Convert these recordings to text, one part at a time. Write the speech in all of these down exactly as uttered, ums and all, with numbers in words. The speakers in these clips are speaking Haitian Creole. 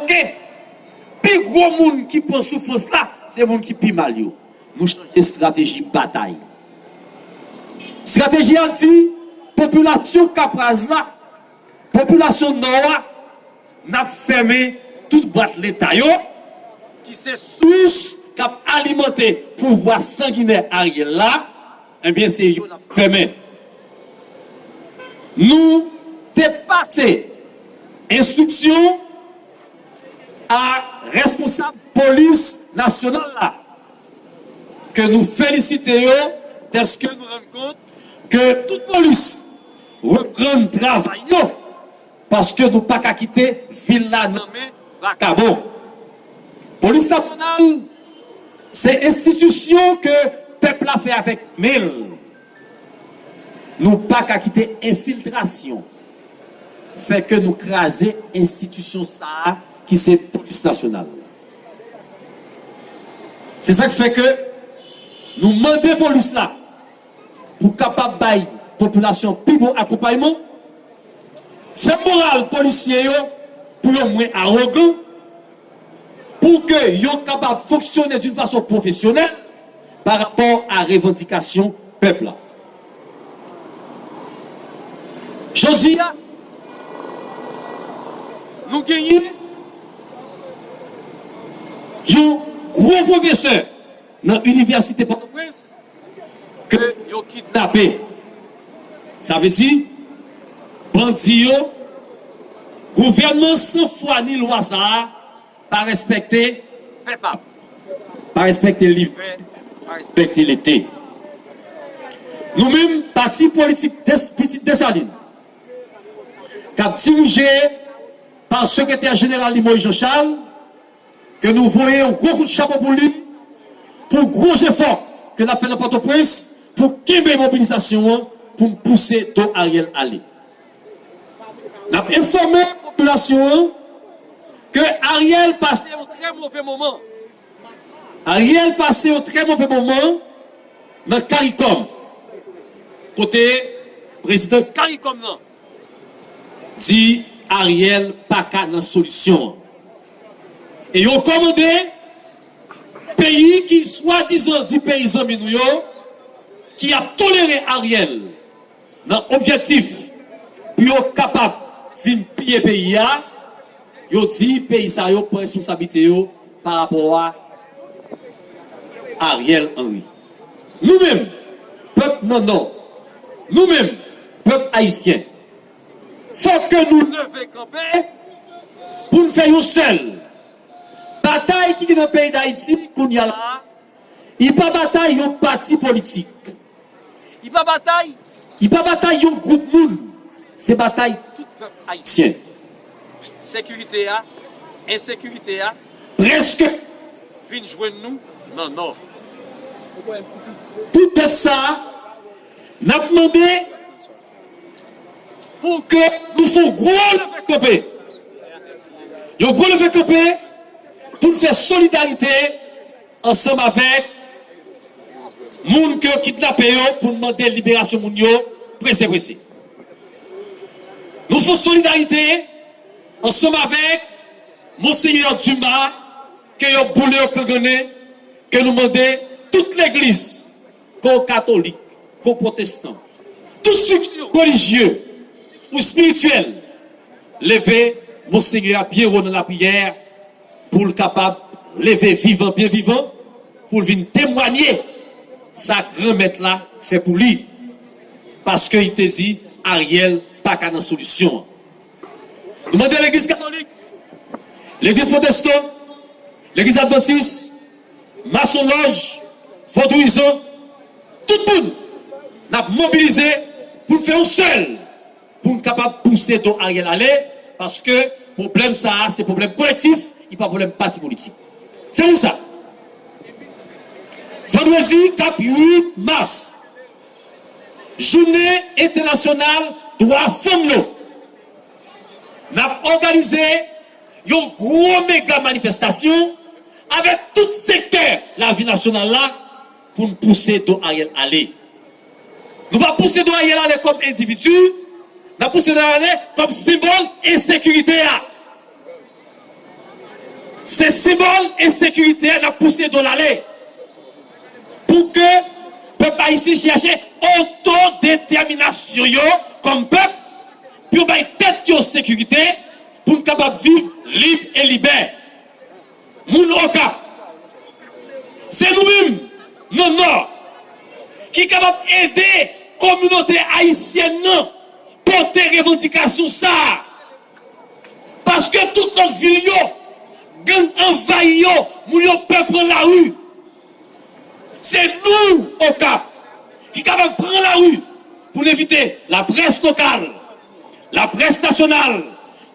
Oke. Pi gwo moun ki pran soufrans la, se moun ki pi mal yo. Nou chanje estrateji batay. Estrateji a di, popilasyon Kapraz la, popilasyon Nò a, n ap fèmen tout bwat Leta yo, ki se sous k ap alimante pouvwa sanginè Ariel la, ebyen, se yo n ap fèmen. Nou te pase enstriksyon a reskonsab polis nasyonal la, ke nou felisite yo dèske nou rann kont ke tout polis reprann travay yo, paske nou pa ka kite vil la nan men vakabon. Polis nasyonal se enstitisyon ke pèp la fè avèk men l. Nou pa ka kite enfiltrasyon fè ke nou kraze enstitisyon sa a ki se polis nasyonal. Se sa k fè ke nou mande polis la pou kapab bay popilasyon pi bon akonpayman, fè moral polisye yo pou yo mwen awogan, pou ke yo kapab fonksyone d'une façon professionnelle pa rapò a revandikasyon pèp la. Jodi a, nou genyen yon gwo pwofesè nan Inivèsite Pòtoprens ke yo kidnape. Sa vle di, bandi yo, gouvènman san fwa ni lwa sa a pa respekte pèp ap, pa respekte li fè, pa respekte lete. Nou menm, pati politik Des, Pitit Desalin, k ap dirije pa sekretè jeneral li Moïse Jean Charles, ke nou voye yon gwo kout chapo pou li, pou gwo jefò ke l ap fè nan Pòtoprens, pou kenbe mobilizasyon an, pou n pouse do Ariel ale. N ap enfòme popilasyon an ke Ariel pase yon trè move moman. Ariel pase yon trè move moman nan Karikòm, kote prezidan Karikòm nan di Ariel pa ka nan solisyon an. E yo kòmande peyi ki swadizan di peyi zanmi nou yo, ki ap tolere Ariel nan objektif pou yo kapab vin piye peyi a, yo di peyi sa yo pran responsablite yo pa rapò a Ariel Henry. Nou menm, pèp nan Nò, nou menm, pèp ayisyen, fòk ke nou leve kanpe pou n fè yon sèl. Batay ki gen nan peyi Dayiti kounye a la, li pa batay yon pati politik. Li pa batay, li pa batay yon gwoup moun. Se batay tout pèp ayisyen. Sekirite a, ensekirite a, prèske vin jwenn nou nan Nò. Poutèt sa, n ap mande pou ke nou fè yon gwo leve kanpe. Yon gwo leve kanpe pou n fè solidarite ansanm avèk moun ke yo kidnape yo, pou n mande liberasyon moun yo prese prese. Nou fè solidarite ansanm avèk Monsenyè Dumas, ke yo boule, yo kangannen, ke nou mande tout legliz, ke w katolik, ke w pwotestan, tout strikti relijye ou espirityèl, leve Monsenyè a byen wo nan lapriyè, pou l kapab leve vivan, byen vivan, pou l vin temwanye sa Granmèt la fè pou li. Paske li te di Ariel pa ka nan solisyon an. Nou mande legliz katolik, legliz pwotestan, legliz advantis, masonlòj, vodouyizan, tout moun, n ap mobilize pou n fè yon sèl, pou n kapab pouse do Ariel ale, paske pwoblèm sa a, se pwoblèm kolektif, li pa pwoblèm pati politik. Se pou sa, vandredi k ap uit mas, jounen entènasyonal dwa fanm yo, n ap òganize yon gwo mega manifestasyon avèk tout sektè lavi nasyonal la pou n pouse do Ariel ale. Nou pa pouse do Ariel ale kòm endividi, n ap pouse do Ariel ale kòm senbòl ensekirite a. Se senbòl ensekirite a n ap pouse do l ale. Pou ke pèp ayisyen chèche otodetèminasyon yo kòm pèp, pou yo bay tèt yo sekirite, pou n kapab viv lib e libè. Moun Okap, se nou menm, nan Nò, ki kapab ede kominote ayisyèn nan pote revandikasyon sa a. Paske tout lòt vil yo, gang anvayi yo, moun yo pè pran lari. Se nou, Okap, ki kapab pran lari pou n envite laprès lokal, laprès nasyonal,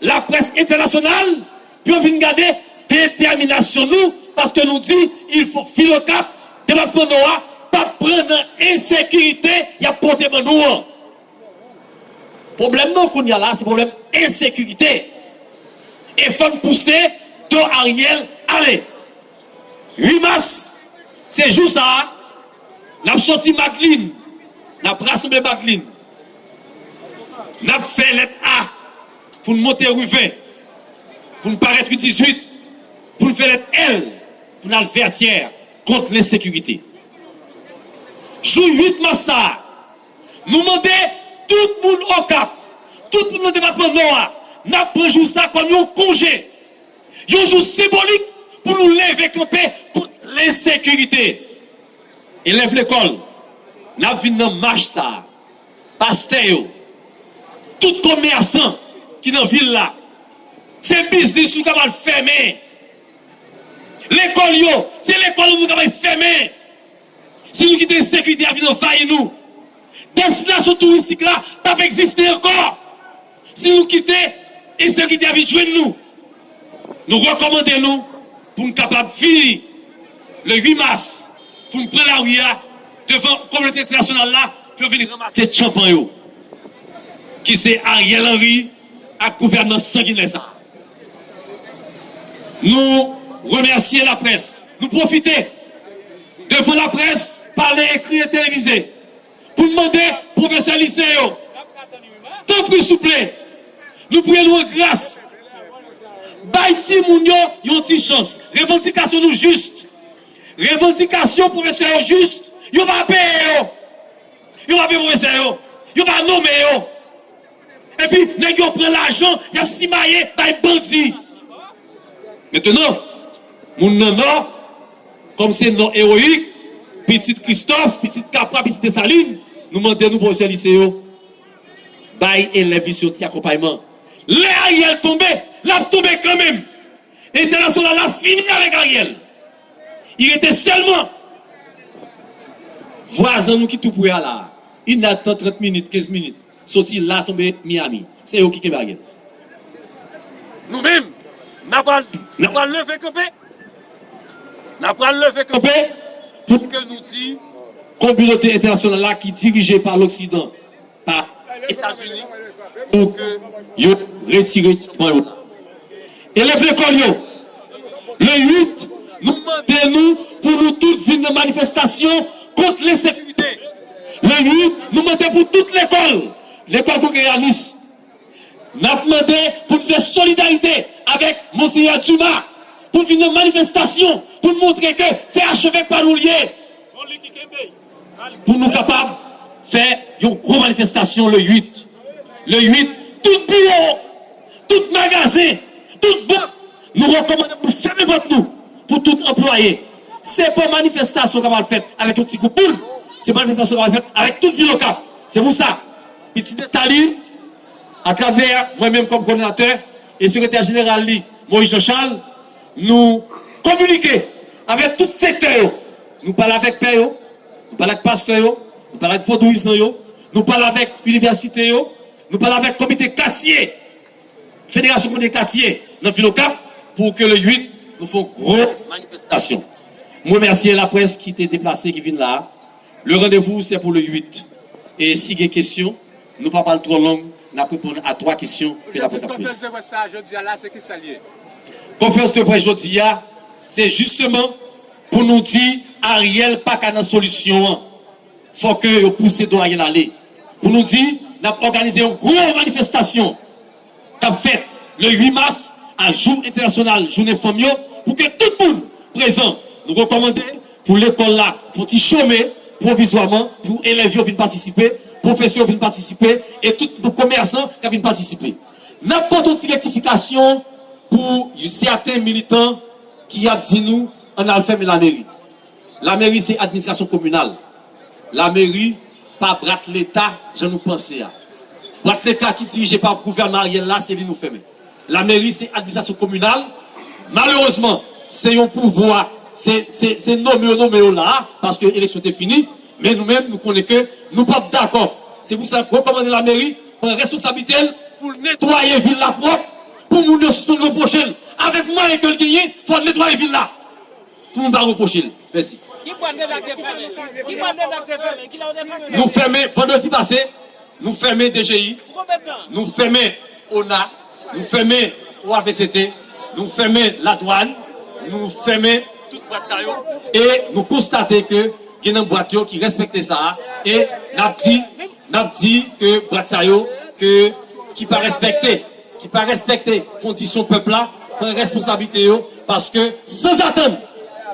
laprès entènasyonal, pou yo vin gade detèminasyon nou, paske nou di, il faut, vil Okap, depatman Nò a, p ap pran nan ensekirite y ap pote ban nou an. Pwoblèm nou kounye a la, se pwoblèm ensekirite. E fò n pouse do Ariel ale. Uit mas, se jou sa a, n ap soti Madlin, n ap rasanble Madlin, n ap fè lèt A pou n monte ri ven, pou n parèt ri dizuit, pou n fè lèt L pou n al Vètyè kont lensekirite. Jou uit mas sa a, nou mande tout moun Okap, tout moun nan depatman Nò a, n ap pran jou sa kòm yon konje, yon jou senbolik pou nou leve kanpe kont lensekirite. Elèv lekòl, n ap vin nan mach sa a. Pastè yo, tout komèsan ki nan vil la, se biznis nou kapab fèmen. Lekòl yo, se lekòl nou kapab fèmen. Si nou kite ensekirite a vin anvayi nou, destinasyon touristik la p ap egziste ankò. Si nou kite ensekirite a vin jwenn nou, nou rekòmande nou pou n kapab vini le uit mas pou n pran lari a devan kominote entènasyonal la pou yo vin ranmase tchanpan yo, ki se Ariel Henry ak gouvènman sanginè sa a. Nou remèsye laprès. Nou pwofite devan laprès, pale, ekri e televize, pou n mande pwofesè lise yo, tanpri souple, nou priye nou an gras, bay timoun yo yon ti chans. Revandikasyon nou jis. Revandikasyon pwofesè yo jis. Yo pa peye yo. Yo pa peye pwofesè yo. Yo pa nonmen yo. Epi, nèg yo pran lajan, y ap simaye bay bandi. Mentenan, moun nan Nò, kòm se non ewoyik, pitit Kristòf, pitit Kapwa, pitit Desalin, nou mande nou pwofesè lise yo, bay elèv lise yo ti akonpayman. Lè Ariel tonbe, l ap tonbe kanmenm. Entènasyonal la fini avèk Ariel. Li rete sèlman vwazan nou ki tou pre a la a. Inèdtan, trant minit, kenz minit. Soti la tonbe Miami. Se yo ki kenbe Ariel. Nou menm, n a pral, n a pral leve kanpe. N a pral leve kanpe pou ke nou di kominote entènasyonal la ki dirije pa Loksidan, pa Etazini, pou ke yo retire tchanpan yo. Elèv lekòl yo, le uit, nou mande nou pou nou tout vin nan manifestasyon kont lensekirite. Le uit, nou mande pou tout lekòl, lekòl kongreyanis, n ap mande pou n fè solidarite avèk Monsenyè Dumas, pou n vin nan manifestasyon, pou n montre ke se achevèk pa nou l ye. Pou nou kapab fè yon gwo manifestasyon le uit. Le uit, tout biwo, tout magazen, tout bank, nou rekòmande pou fèmen pòt nou pou tout anplwaye. Se pa manifestasyon k ap fèt avèk yon ti gwoup moun, se manifestasyon k ap fèt avèk tout vil Okap. Se pou sa, pitit Desalin, atravè mwen menm kòm kòdonatè e sekretè jeneral li, Moïse Jean Charles, nou kominike avèk tout sektè yo. Nou pale avèk pè yo, nou pale ak pastè yo, nou pale ak vodouyizan yo, nou pale avèk inivèsite yo, nou pale avèk komite katye, federasyon komite katye nan vil Okap, pou ke le uit, nou fè yon gwo manifestasyon. Mwen remèsye laprès ki te deplase, ki vin la a. Le rendez-vous, c'est pour le huit. E si gen kesyon, nou pa pral twò long, n ap reponn a twa kesyon ke laprès ap poze. Objektif konferans de près sa jodi a la, se kisa l ye? Konferans de près jodi a, se jisteman pou nou di Ariel pa ka nan solisyon an. Fò ke yo pouse do Ariel ale. Pou nou di, n ap òganize yon gwo manifestasyon k ap fèt le uit mas, a jou entènasyonal jounen fanm yo, pou ke tout moun prezan. Nou rekòmande pou lekòl la fè yon ti chome pwovizwaman, pou elèv yo vin patisipe, pwofesè yo vin patisipe, e tout komèsan ka vin patisipe. N ap pote yon ti rektifikasyon pou sèten militan ki ap di nou ann al fèmen lameri. Lameri se administrasyon kominal. Lameri pa brat Leta jan nou panse a. Brat Leta ki dirije pa gouvènman Ariel la, se li nou fèmen. Lameri se administrasyon kominal. Malerezman, se yon pouvwa, se, se, se nome yo nome yo la a, paske eleksyon te fini, men nou menm, nou konnen ke nou p ap dakò. Se pou sa, rekòmande lameri pran responsablite l pou l netwaye vil la pwòp, pou moun yo sispann repwoche l. Avèk mwayen ke l genyen, fò l netwaye vil la. Pou moun pa repwoche l. Mèsi. Ki bwat Leta k te fèmen? Ki bwat Leta k te fèmen? Kilè w te fèmen? Nou fèmen vandredi pase, nou fèmen D G I, nou fèmen ona, nou fèmen O A V C T, nou fèmen ladwàn, nou fèmen tout bwat sa yo, e nou konstate ke gen nan bwat yo ki respekte sa a, e n ap di, n ap di ke bwat sa yo, ke, ki pa respekte, ki pa respekte kondisyon pèp la, pran responsablite yo, paske sanzatann,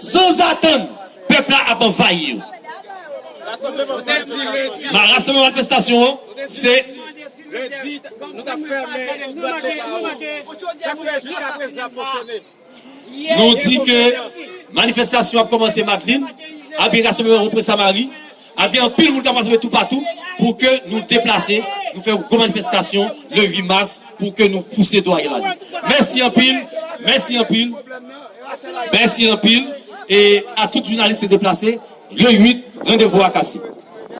sanzatann, pèp la ap anvayi yo. Ma rasanbleman manifestasyon an, se Lendi, nou t ap fèmen bwat Leta yo. Sa k fè jiska prezan ap fonksyone? Nou di ke manifestasyon ap kòmanse Madlin, ap gen rasanbleman Repre Samari, ap gen anpil moun k ap rasanble toupatou pou ke nou deplase, nou fè yon gwo manifestasyon le uit mas pou ke nou pouse do Ariel ale. Mèsi anpil, mèsi anpil, mèsi anpil, e a tout jounalis ki deplase, le uit, randevou a kase.